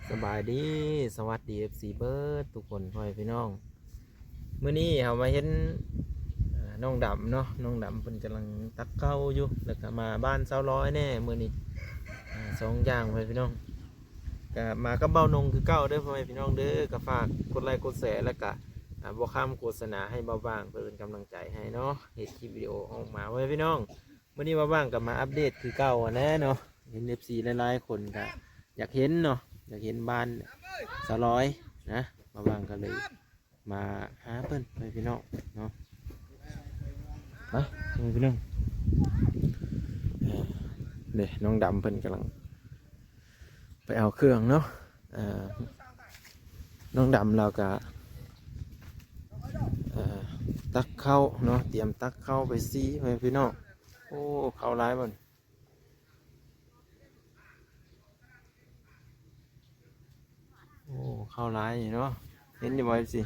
ສະບາຍດີ ສະຫວັດດີ ເອັຟຊີ ເບິດທຸກຄົນ ພໍ່ແມ່ພີ່ນ້ອງ. ມື້ນີ້ເຮົາມາເຫັນ ເອີ ນ້ອງດຳເນາະ, ນ້ອງດຳເພິ່ນກຳລັງຕັກເຂົ້າຢູ່ ແລ້ວກໍມາບ້ານສາວລອຍແດ່ມື້ນີ້ ເອີ ສອງຢ່າງ ພໍ່ແມ່ພີ່ນ້ອງ. ກໍມາກັບບ່າວນົງຄືເກົ່າເດີ ພໍ່ແມ່ພີ່ນ້ອງເດີ. ກໍຝາກກົດໄລກົດແຊ ແລ້ວກໍ ອ່າ ບໍ່ຂ້າມໂຄສະນາໃຫ້ບ່າວບາງ ເພື່ອເປັນກຳລັງໃຈໃຫ້ເນາະ ເຮັດຄລິບວິດີໂອອອກມາ ພໍ່ແມ່ພີ່ນ້ອງ. ມື້ນີ້ບ່າວບາງກໍມາອັບເດດຄືເກົ່າຫັ້ນແຫຼະເນາະ, ເຫັນ ເອັຟຊີ ຫຼາຍໆຄົນກໍຢາກເຫັນເນາະ, ຢາກເຫັນບ້ານສາວລອຍນະ, ບ່າວບາງກໍເລີຍມາຫາເພິ່ນ ພໍ່ແມ່ພີ່ນ້ອງເນາະ. ມາ ພໍ່ແມ່ພີ່ນ້ອງ ເອີ ເດ້ ນ້ອງດຳເພິ່ນກຳລັງໄປເອົາເຄື່ອງເນາະ. ເອີ ນ້ອງດຳລາວກະ ເອີ ຕັກເຂົ້າເນາະ, ຕຽມຕັກເຂົ້າໄປຊີ ພໍ່ແມ່ພີ່ນ້ອງ. ໂອ້ ເຂົ້າຫຼາຍບໍ່ນີ້? ໂອ້ ເຂົ້າຫຼາຍເນາະ, ເຫັນຢູ່ບໍ່ ເອັຟຊີ?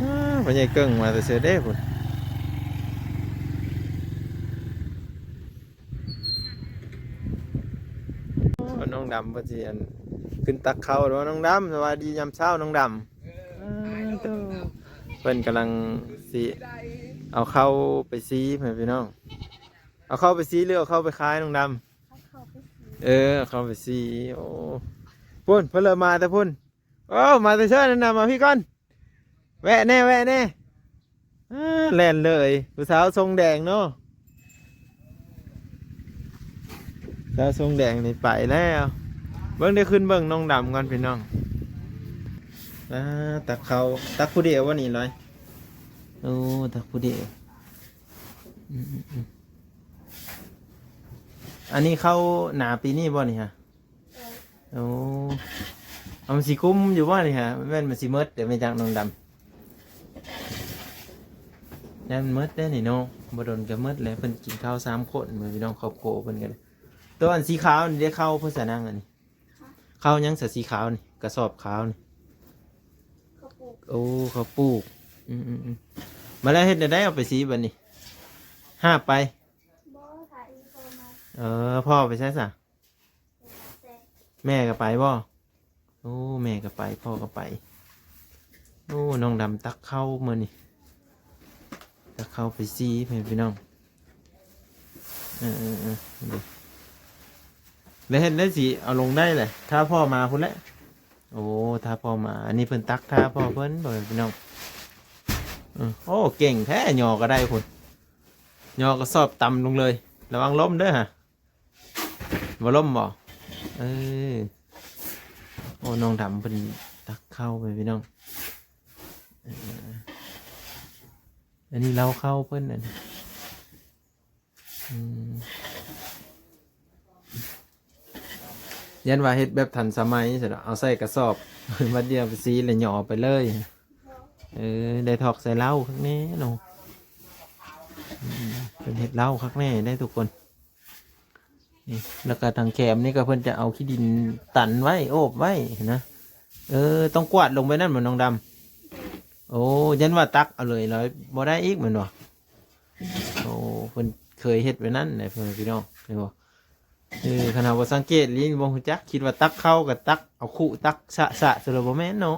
ອ້າ ພໍ່ໃຫຍ່ເກິ່ງມາແຕ່ເຊີເດ້ພຸ້ນ. ໂອ້ ນ້ອງດຳເພິ່ນຊິ ອັນ ຂຶ້ນຕັກເຂົ້າເນາະ. ນ້ອງດຳ ສະບາຍດີຍາມເຊົ້າ ນ້ອງດຳ. ເອີ ໂອ້ ເພິ່ນກຳລັງຊິເອົາເຂົ້າໄປຊີ ພໍ່ແມ່ພີ່ນ້ອງ. ເອົາເຂົ້າໄປຊີ ຫຼື ເອົາເຂົ້າໄປຂາຍ ນ້ອງດຳ? ເອົາເຂົ້າໄປຊີ. ເອີ ເອົາເຂົ້າໄປຊີ. ໂອ້ ພຸ້ນ ເພິ່ນເລີ່ມມາແຕ່ພຸ້ນ. ໂອ້ ມາແຕ່ເຊີນັ້ນນະ, ມາພີ້ກ່ອນ. ແວະແດ່ ແວະແດ່. ອ່າ ແລ່ນເລີຍ ຜູ້ສາວຊົງແດງເນາະ, ສາວຊົງແດງນີ້ໄປແລ້ວ. ເບິ່ງ ໄດ້ຂຶ້ນເບິ່ງນ້ອງດຳກ່ອນ ພີ່ນ້ອງ. ອ່າ ຕັກເຂົ້າ ຕັກຜູ້ດຽວບໍ່ນີ້ລອຍ? ໂອ້ ຕັກຜູ້ດຽວ. ອືມໆໆ ອັນນີ້ເຂົ້າໜາປີນີ້ບໍ່ນີ້ຮະ? ໂອ້ ເອົາ ມັນຊິກຸ້ມຢູ່ບໍ່ນີ້ຮະ? ແມ່ນ ມັນຊິໝົດເດ້ ແມ່ນຈັກ ນ້ອງດຳ? ແມ່ນ ມັນໝົດເດ້ນີ້ເນາະ, ບໍ່ດົນກໍໝົດແລ້ວ. ເພິ່ນກິນເຂົ້າສາມຄົນ ເບິ່ງ ພີ່ນ້ອງ ຄອບຄົວເພິ່ນກໍໄດ້. ຕົວອັນສີຂາວນີ້ໄດ້ເຂົ້າເພິ່ນສະນັງອັນນີ້? ເຂົ້າຫຍັງສະ ສີຂາວນີ້ ກະສອບຂາວນີ້? ເຂົ້າປູກ. ໂອ້ ເຂົ້າປູກ. ອືມໆໆ ມາແລ້ວເຮັດແນວໃດ ເອົາໄປສີບາດນີ້? ຫາບໄປ? ບໍ່ ຖ້າອີ່ພໍ່ມາ. ເອີ ພໍ່ໄປໃສສະ? ແມ່ກໍໄປບໍ່? ໂອ້ ແມ່ກໍໄປ ພໍ່ກໍໄປ. ໂອ້ ນ້ອງດຳຕັກເຂົ້າມື້ນີ້ ຕັກເຂົ້າໄປສີ ພີ່ນ້ອງ. ເອີໆໆ ແລ້ວເຮັດໄດ້ຊິເອົາລົງໄດ້ແຫຼະ ຖ້າພໍ່ມາພຸ້ນແຫຼະ. ໂອ້ ຖ້າພໍ່ມາ. ອັນນີ້ເພິ່ນຕັກຖ້າພໍ່ເພິ່ນ ພໍ່ແມ່ພີ່ນ້ອງ. ເອີ ໂອ້ ເກັ່ງແທ້ ຍໍກໍໄດ້ພຸ້ນ, ຍໍກະສອບຕ່ຳລົງເລີຍ. ລະວັງລົ້ມເດີຫະ. ບໍ່ລົ້ມບໍ່? ເອີ ໂອ້ ນ້ອງດຳເພິ່ນຕັກເຂົ້າໄປ ພີ່ນ້ອງ. ເອີ ອັນນີ້ເລົ້າເຂົ້າເພິ່ນ ອັນ ອືມ ຢ້ານວ່າເຮັດແບບທັນສະໄໝຊັ້ນດອກ, ເອົາໃສ່ກະສອບ ບາດດຽວໄປສີແລ້ວຍໍໄປເລີຍ. ເອີ ໄດ້ຖອກໃສ່ເລົ້າຄັກແນ່ເນາະ. ອືມ ເພິ່ນເຮັດເລົ້າຄັກແນ່ເດ້ທຸກຄົນ. ນີ້ ແລ້ວກໍທາງແຄມນີ້ກໍເພິ່ນຈະເອົາຂີ້ດິນຕັນໄວ້ ໂອບໄວ້ນະ. ເອີ ຕ້ອງກວາດລົງໄປນັ້ນບໍ່ ນ້ອງດຳ? ໂອ້ ຢ້ານວ່າຕັກເອົາເລີຍ ແລ້ວບໍ່ໄດ້ອີກແມ່ນບໍ່? ໂອ້ ເພິ່ນເຄີຍເຮັດໄວ້ນັ້ນແຫຼະ ພໍ່ແມ່ພີ່ນ້ອງ ເຫັນບໍ່? ເອີ ຄັນເຮົາບໍ່ສັງເກດອີ່ຫຼີ ບໍ່ຮູ້ຈັກ ຄິດວ່າຕັກເຂົ້າກໍຕັກເອົາຄຸຕັກສະໆ ຊັ້ນລະ ບໍ່ແມ່ນເນາະ.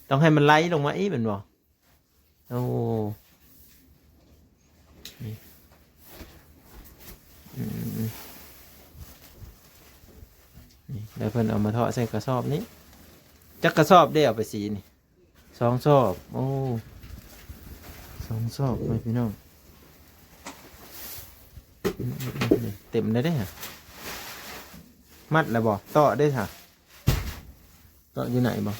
ຕ້ອງໃຫ້ມັນໄຫຼລົງມາອີກແມ່ນບໍ່? ໂອ້ ນີ້ ອືມ ນີ້ ແລ້ວເພິ່ນເອົາມາເທາະໃສ່ກະສອບນີ້. ຈັກກະສອບເດ້ເອົາໄປສີນີ້? ສອງສອບ. ໂອ້ ສອງສອບ ພໍ່ແມ່ພີ່ນ້ອງ. ອືມ ນີ້ເຕັມແລ້ວເດ້. ມັດແລ້ວບໍ່? ເຕາະເດ້ຊະ? ເຕາະຢູ່ໃນບໍ່?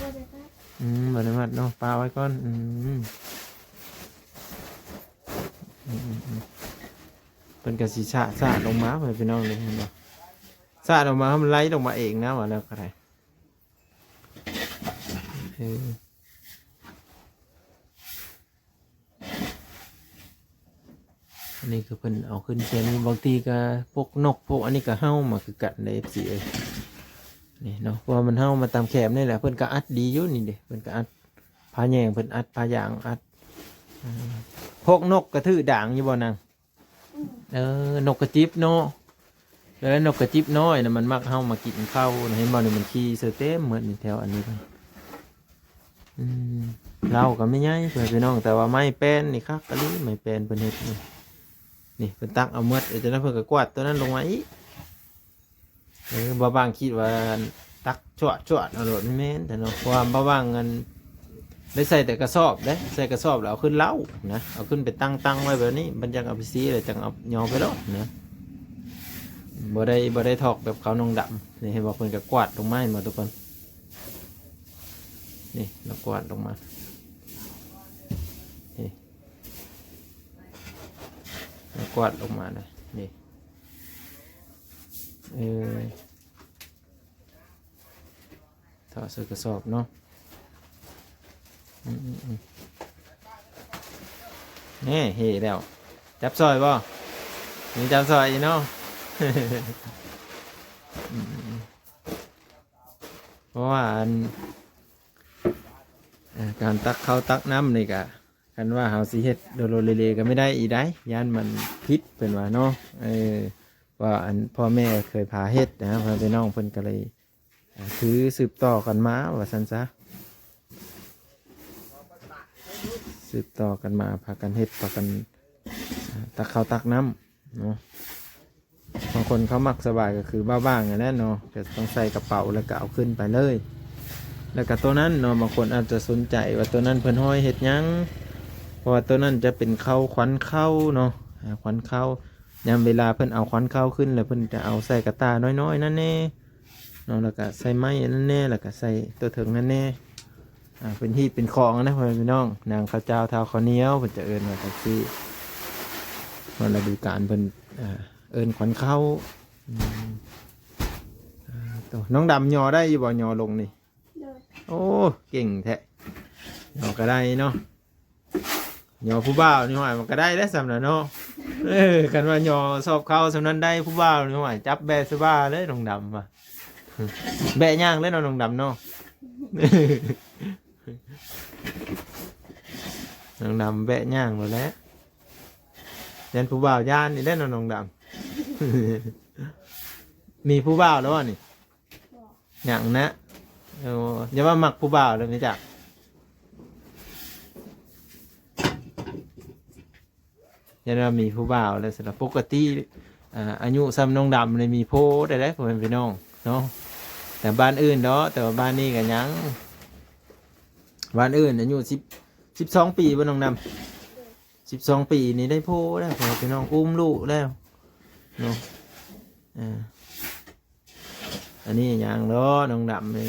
ບໍ່ໄດ້ມັດ. ອືມ ບໍ່ໄດ້ມັດເນາະ ປະໄວ້ກ່ອນ. ອືມ ອືມໆໆ ເພິ່ນກໍຊິສະ ສະລົງມາ ພໍ່ແມ່ພີ່ນ້ອງເດ້ ເຫັນບໍ່? ສະລົງມາໃຫ້ມັນໄຫຼລົງມາເອງນະ ວ່າແລ້ວກໍໄດ້. ເອີ ອັນນີ້ຄືເພິ່ນເອົາຂຶ້ນແຄ່ນີ້ ບາງທີກໍພວກນົກພວກອັນນີ້ກໍເຫົ່າມາຄືກັນເດ້ ເອັຟຊີ ເອີຍ. ນີ້ເນາະ ເພາະວ່າມັນເຫົ່າມາຕາມແຄມນີ້ແຫຼະ. ເພິ່ນກໍອັດດີຢູ່ນີ້ເດ້ ເພິ່ນກໍອັດ ຜ້າແຍງເພິ່ນອັດ ຜ້າຢາງອັດ. ພວກນົກກະຖືດາງຢູ່ບໍ່ນາງ? ເອີ ນົກກະຈິບເນາະ ແລ້ວນົກກະຈິບນ້ອຍນະ ມັນມັກເຮົາມາກິນເຂົ້ານະ ເຫັນບໍ່ນີ້ ມັນຂີ່ໃສ່ເຕັມໝົດນີ້ ແຖວອັນນີ້. ອືມ ເລົາກໍແມ່ໃຫຍ່ ເພື່ອນພີ່ນ້ອງ ແຕ່ວ່າໄມ້ແປ້ນນີ້ຄັກອີ່ຫຼີ ໄມ້ແປ້ນເພິ່ນເຮັດນີ້ ນີ້ເພິ່ນຕັກເອົາໝົດ ເອີ ຈາກນັ້ນເພິ່ນກໍກວາດຕົວນັ້ນລົງມາອີກ. ເອີ ບ່າວບາງຄິດວ່າຕັກຈວດໆເອົາໂລດ ແມ່ນແທ້ເນາະ ເພາະວ່າບ່າວບາງອັນ ໄດ້ໃສ່ແຕ່ກະສອບເດ້ ໃສ່ກະສອບແລ້ວເອົາຂຶ້ນເລົານະ ເອົາຂຶ້ນໄປຕັ້ງໆໄວ້ແບບນີ້ ບັດຈັ່ງເອົາໄປສີແລ້ວຈັ່ງເອົາຍໍໄປໂລດນະ ບໍ່ໄດ້ ບໍ່ໄດ້ຖອກແບບເຂົາໜອງດຳ. ນີ້ເຫັນບໍ່ ເພິ່ນກໍກວາດລົງມາ ເຫັນບໍ່ທຸກຄົນ ນີ້ລາວກວາດລົງມາ ນີ້ລາວກວາດລົງມານະ ນີ້ ເອີ ຖອກໃສ່ກະສອບເນາະ ອືມໆ ແນ່ ເຮແລ້ວ ຈັບຊ່ອຍບໍ່? ມີຈັບຊ່ອຍອີກເນາະ ອືມ ເພາະວ່າອັນ ເອີ ການຕັກເຂົ້າຕັກນ້ຳນີ້ກະ ຄັນວ່າເຮົາຊິເຮັດໂດໂລເລເລກໍບໍ່ໄດ້ອີກໃດ໋ ຢ້ານມັນຜິດ ເພິ່ນວ່າເນາະ ເອີ ວ່າອັນພໍ່ແມ່ເຄີຍພາເຮັດນະ ພໍ່ແມ່ພີ່ນ້ອງເພິ່ນກໍເລີຍ ອ່າ ຖືສືບຕໍ່ກັນມາວ່າຊັ້ນຊະ ສືບຕໍ່ກັນມາ ພາກັນເຮັດ ພາກັນ ອ່າ ຕັກເຂົ້າຕັກນ້ຳເນາະ. ບາງຄົນເຂົາມັກສະບາຍກໍຄືບ້າໆນັ້ນແຫຼະເນາະ ກໍຕ້ອງໃສ່ກະເປົາແລ້ວກໍເອົາຂຶ້ນໄປເລີຍ ແລ້ວກໍໂຕນັ້ນເນາະ ບາງຄົນອາດຈະສົນໃຈວ່າໂຕນັ້ນເພິ່ນຫ້ອຍເຮັດຫຍັງ ເພາະວ່າໂຕນັ້ນຈະເປັນເຂົ້າ ຄວັນເຂົ້າເນາະ ອາ ຄວັນເຂົ້າ ຍາມເວລາເພິ່ນເອົາຄວັນເຂົ້າຂຶ້ນ ແລ້ວເພິ່ນຈະເອົາໃສ່ກະຕ່ານ້ອຍໆນັ້ນແດ່ ເນາະ ແລ້ວກະໃສ່ໄມ້ອັນນັ້ນແດ່ ແລ້ວກະໃສ່ຕົວເທິງນັ້ນແດ່ ອາ ເປັນຮີດເປັນຄອງນະ ພໍ່ແມ່ພີ່ນ້ອງ ນາງເຂົ້າເຈົ້າທ້າວເຂົ້າໜຽວ ເພິ່ນຈະເອີ້ນວ່າຈັ່ງຊີ້ ຮອດລະດູການເພິ່ນ ອາ ເອີ້ນຂວັນເຂົ້າ ອືມ ອາ ໂຕ ນ້ອງດຳຍໍໄດ້ຢູ່ບໍ່? ຍໍລົງນີ້ ໂອ້ ເກັ່ງແທ້ ຍໍກໍໄດ້ເນາະ. ຍໍຜູ້ບ່າວນີ້ ຫ້ອຍ ມັນກໍໄດ້ແລ້ວສ່ຳນັ້ນເນາະ ເອີ ຄັນວ່າຍໍຊອບເຂົ້າສ່ຳນັ້ນໄດ້ ຜູ້ບ່າວນີ້ ຫ້ອຍ ຈັບແບະສະບາຍເລີຍ ນ້ອງດຳວ່າ ແບະຍ່າງເລີຍເນາະ ນ້ອງດຳເນາະ ນ້ອງດຳແບະຍ່າງໂລດແຫຼະ ຢ້ານຜູ້ບ່າວຢ້ານນີ້ແຫຼະເນາະ ນ້ອງດຳ ມີຜູ້ບ່າວແລ້ວບໍ່ນີ້? ຍັງນະ ໂອ້ ຢ່າວ່າມັກຜູ້ບ່າວເລີຍ ຮູ້ຈັກ ຢ້ານວ່າມີຜູ້ບ່າວແລ້ວຊັ້ນລະ ປົກກະຕິ ອ່າ ອາຍຸສ່ຳນ້ອງດຳນີ້ມີໂພໄດ້ ພໍ່ແມ່ພີ່ນ້ອງເນາະ ແຕ່ບ້ານອື່ນເນາະ ແຕ່ວ່າບ້ານນີ້ກໍຍັງ ບ້ານອື່ນອາຍຸສິບ ສິບສອງປີບໍ່ ນ້ອງດຳ? ສິບສອງປີນີ້ໄດ້ໂພແລ້ວ ພໍ່ແມ່ພີ່ນ້ອງ ອຸ້ມລູກແລ້ວເນາະ ເອີ ອັນນີ້ຍັງເນາະ ນ້ອງດຳນີ້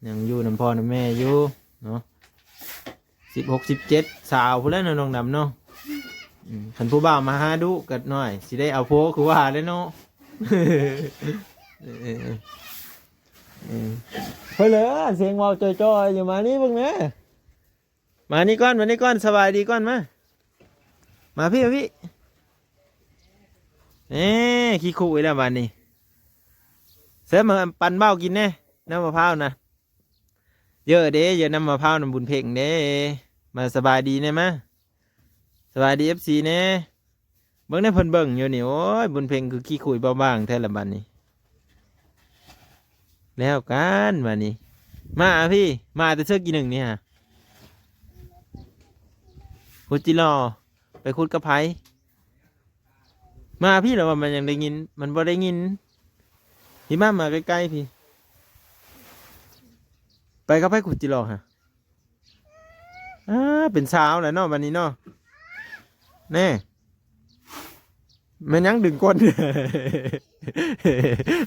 ຍັງຢູ່ນຳພໍ່ນຳແມ່ຢູ່ເນາະ ສິບຫົກ ສິບເຈັດ ຊາວພຸ້ນແຫຼະເນາະ ນ້ອງດຳເນາະ ອືມ ຄັນຜູ້ບ່າວມາຫາດຸກໍໜ້ອຍ ຊິໄດ້ເອົາໂພຄືວ່າແຫຼະເນາະ ເອີ ເອີ ເອີ ເອີ ເພິ່ນເລີຍ ສຽງເວົ້າຈ່ອຍໆຢູ່ ມານີ້ເບິ່ງແດ່ ມານີ້ກ່ອນ ມານີ້ກ່ອນ ສະບາຍດີກ່ອນ ມາ ມາພີ້ ມາພີ້ ເອີ ຂີ້ຄຸອີກແລ້ວບາດນີ້ ເຊີນມາປັ່ນເບົາກິນແດ່ ນ້ຳມະພ້າວນະ ເຢີເດ້ ເຢີນ້ຳມະພ້າວນຳບຸນເພັງເດ້ ມາສະບາຍດີແດ່ ມາ ສະບາຍດີ ເອັຟຊີ ແດ່ ເບິ່ງແດ່ ເພິ່ນເບິ່ງຢູ່ນີ້ ໂອ້ຍ ບຸນເພັງຄືຂີ້ຄຸຍເບົາບາງແທ້ລະບາດນີ້ ແລ້ວກັນບາດນີ້ ມາພີ້ ມາແຕ່ເທື່ອກີ້ໜຶ່ງນີ້ຫາ ຂຸດຈິລໍ ໄປຂຸດກັບໃຜ? ມາພີ້ລະວ່າມັນຍັງໄດ້ຍິນ ມັນບໍ່ໄດ້ຍິນ ພີ້ ມາ ມາໃກ້ໆພີ້ ໄປກັບໃຜຂຸດຈິລໍຫາ? ອ່າ ເປັນສາວແລ້ວເນາະ ບາດນີ້ເນາະ ແນ່ ແມ່ນຫຍັງດຶງກົ້ນ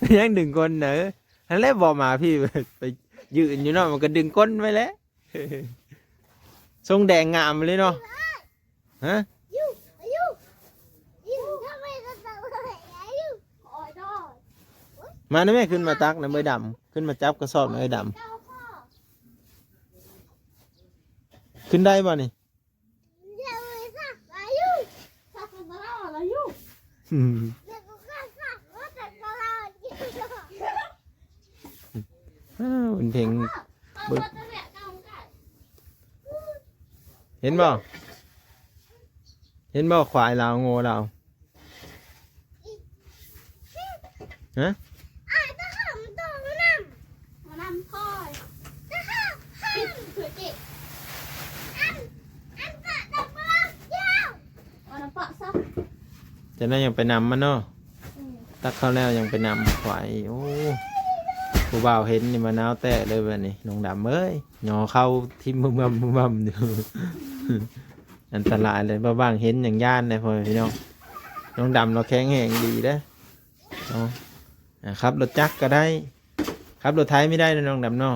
ແມ່ນຫຍັງດຶງກົ້ນນະ? ຫັ້ນແຫຼະ ບໍ່ມາພີ້ ໄປຢືນຢູ່ເນາະ ມັນກໍດຶງກົ້ນໄວ້ແຫຼະ ຊົງແດງງາມເລີຍເນາະ ຮະ ມານະແມ່ ຂຶ້ນມາຕັກນຳເອື້ອຍດຳ ຂຶ້ນມາຈັບກະສອບນຳເອື້ອຍດຳ ຂຶ້ນໄດ້ບໍ່ນີ້? ອືມ ອ້າວ ເພິ່ນເພັງ ເບິ່ງ ເຫັນບໍ່? ເຫັນບໍ່ ຄວາຍລາວ ງົວລາວ ຮະ? ຈັ່ງໃດຈັ່ງໄປນຳມັນເນາະ. ຕັກເຂົ້າແລ້ວຍັງໄປນຳຄວາຍອີກ. ໂອ້ ຜູ້ບ່າວເຫັນນີ້ມານາວແຕກເລີຍບາດນີ້ ນ້ອງດຳເອີຍ. ຍໍເຂົ້າຖິ້ມບຶມບຳບຶມບຳຢູ່. ອັນຕະລາຍເລີຍ ບ່າວບາງເຫັນຍັງຢ້ານເດ້ ພໍ່ແມ່ພີ່ນ້ອງ. ນ້ອງດຳລາວແຂງແຮງດີເດ້ເນາະ. ອາ ຂັບລົດຈັກກໍໄດ້ ຂັບລົດໄຖມີໄດ້ເນາະ ນ້ອງດຳເນາະ.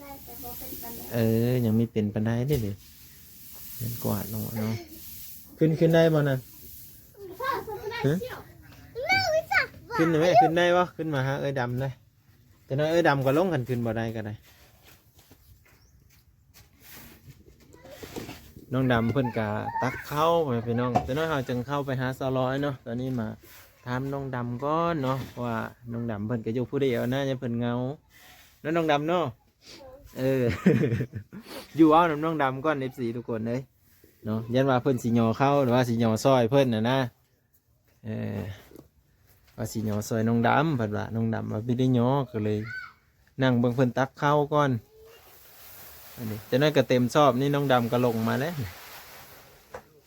ໄດ້ ແຕ່ບໍ່ເປັນປານໃດ. ເອີ ຍັງມີເປັນປານໃດເດ້ ເດ້ ແມ່ນກວາດເນາະ ເນາະ. ຂຶ້ນ ຂຶ້ນໄດ້ບໍ່ນັ້ນ? ຮະ? ຂຶ້ນໄດ້ແມ່ ຂຶ້ນໄດ້ບໍ່? ຂຶ້ນມາຫາເອື້ອຍດຳໄດ້. ຈັກໜ້ອຍເອື້ອຍດຳກໍລົງ ຄັນຂຶ້ນບໍ່ໄດ້ກໍໄດ້. ນ້ອງດຳເພິ່ນກະຕັກເຂົ້າ ພໍ່ແມ່ພີ່ນ້ອງ. ຈັກໜ້ອຍເຮົາຈຶ່ງເຂົ້າໄປຫາສາວລອຍເນາະ. ຕອນນີ້ມາຖາມນ້ອງດຳກ່ອນເນາະ ເພາະວ່ານ້ອງດຳເພິ່ນກະຢູ່ຜູ້ດຽວນະ ຢ້ານເພິ່ນເຫງົາເນາະ ນ້ອງດຳເນາະ. ເອີ ຢູ່ເວົ້ານຳນ້ອງດຳກ່ອນ ເອັຟຊີ ທຸກຄົນເອີຍເນາະ. ຢ້ານວ່າເພິ່ນຊິຍໍເຂົ້າ ຫຼືວ່າຊິຍໍຊ່ອຍເພິ່ນນະນະ. ເອີ ວ່າຊິຍໍຊ່ອຍນ້ອງດຳ ເພິ່ນວ່າ ນ້ອງດຳວ່າບໍ່ໄດ້ຍໍ ກໍເລີຍນັ່ງເບິ່ງເພິ່ນຕັກເຂົ້າກ່ອນ. ອັນນີ້ຈັກໜ້ອຍກໍເຕັມຊອບນີ້ ນ້ອງດຳກໍລົງມາແລ້ວ.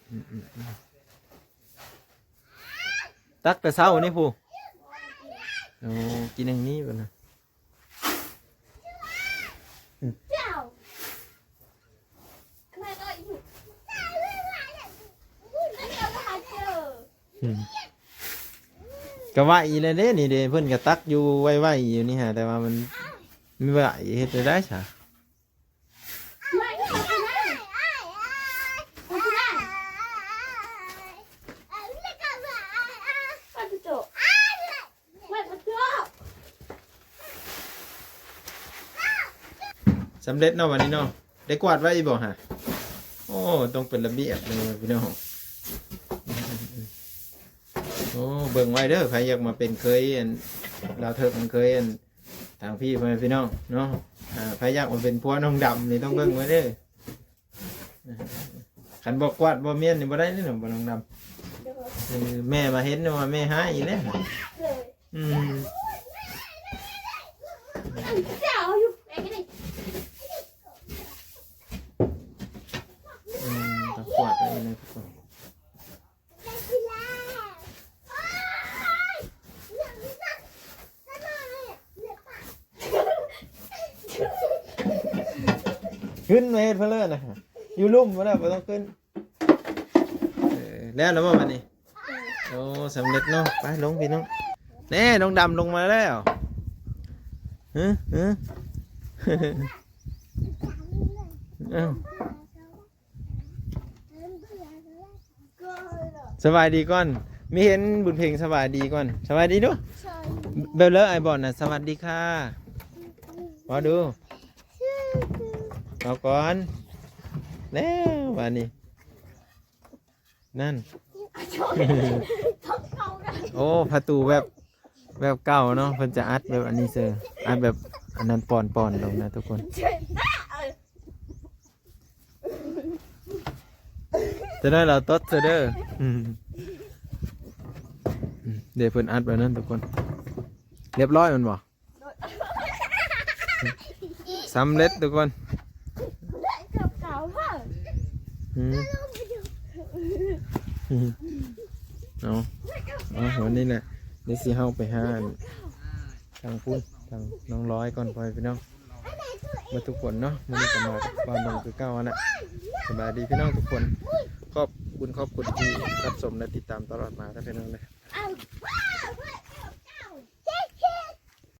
ອືມ ຕັກແຕ່ເຊົ້ານີ້ພຸ້ນ. ໂອ້ ກິນຢ່າງນີ້ພຸ້ນນະ. ອືມ ກໍໄວອີ່ແລ້ວເດ້ ນີ້ເດ້ ເພິ່ນກໍຕັກຢູ່ໄວໆຢູ່ນີ້ຫາ ແຕ່ວ່າມັນ ມັນໄວ ເຮັດໄດ້ຊະ. ສຳເລັດເນາະ ບາດນີ້ເນາະ. ໄດ້ກວາດໄວ້ບໍ່ຫະ? ໂອ້ ຕ້ອງເປັນລະບຽບເດີພີ່ນ້ອງ. ໂອ້ ເບິ່ງໄວ້ເດີ ໃຜຢາກມາເປັນເຄີຍ ອັນ ລາວເຖິກ ເຄີຍ ອັນ ທາງພີ່ ພໍ່ແມ່ພີ່ນ້ອງເນາະ. ອ່າ ໃຜຢາກມາເປັນຜົວນ້ອງດຳນີ້ ຕ້ອງເບິ່ງໄວ້ເດີ. ຄັນບໍ່ກວາດບໍ່ມ້ຽນນີ້ບໍ່ໄດ້ເດ້ເນາະ ບໍ່ນ້ອງດຳ. ເອີ ແມ່ມາເຫັນວ່າແມ່ຮ້າຍອີກແລ້ວ. ອືມ ອືມ ຕ້ອງກວາດໄວ້ເດີທຸກຄົນ. ຂຶ້ນມາເຮັດເພີ້ນນະ ຢູ່ລຸ່ມພຸ້ນນະ ບໍ່ຕ້ອງຂຶ້ນ. ເອີ ແລ້ວລະບໍ່ບາດນີ້? ໂອ້ ສຳເລັດເນາະ. ໄປລົງພີ່ນ້ອງ. ແນ່ ນ້ອງດຳລົງມາແລ້ວ. ຮຶ ຮຶ ເອົ້າ. ສະບາຍດີກ່ອນ ມີເຫັນບຸນເພັງ ສະບາຍດີກ່ອນ ສະບາຍດີດູ ແບບເລີອ້າຍບອນນະ ສະຫວັດດີຄ່າ ເວົ້າດູ ເວົ້າກ່ອນ ແລ້ວບາດນີ້ ນັ້ນ ໂອ້ ປະຕູແບບ ແບບເກົ່າເນາະ ເພິ່ນຈະອັດແບບອັນນີ້ເຊີ ອັດແບບອັນນັ້ນປ່ອນໆລົງນະທຸກຄົນ. ຈະໄດ້ລາວຕົດເຊີເດີ ອືມ ເດ້ ເພິ່ນອັດແບບນັ້ນທຸກຄົນ ລຽບຮ້ອຍແມ່ນບໍ່? ສຳເລັດທຸກຄົນ ອືມ ເອົາ ເອົາ ວັນນີ້ແຫຼະ ດຽວຊິເຮົາໄປຫາ ທາງພຸ້ນ ທາງນ້ອງລອຍກ່ອນ ພໍ່ແມ່ພີ່ນ້ອງ ເບິດທຸກຄົນເນາະ. ມື້ນີ້ກໍມາກັບບ່າວນົງຄືເກົ່າຫັ້ນນະ. ສະບາຍດີພີ່ນ້ອງທຸກຄົນ ຂອບບຸນຂອບຄຸນທີ່ຮັບຊົມ ແລະ ຕິດຕາມຕະຫຼອດມາເດີພີ່ນ້ອງເດີ.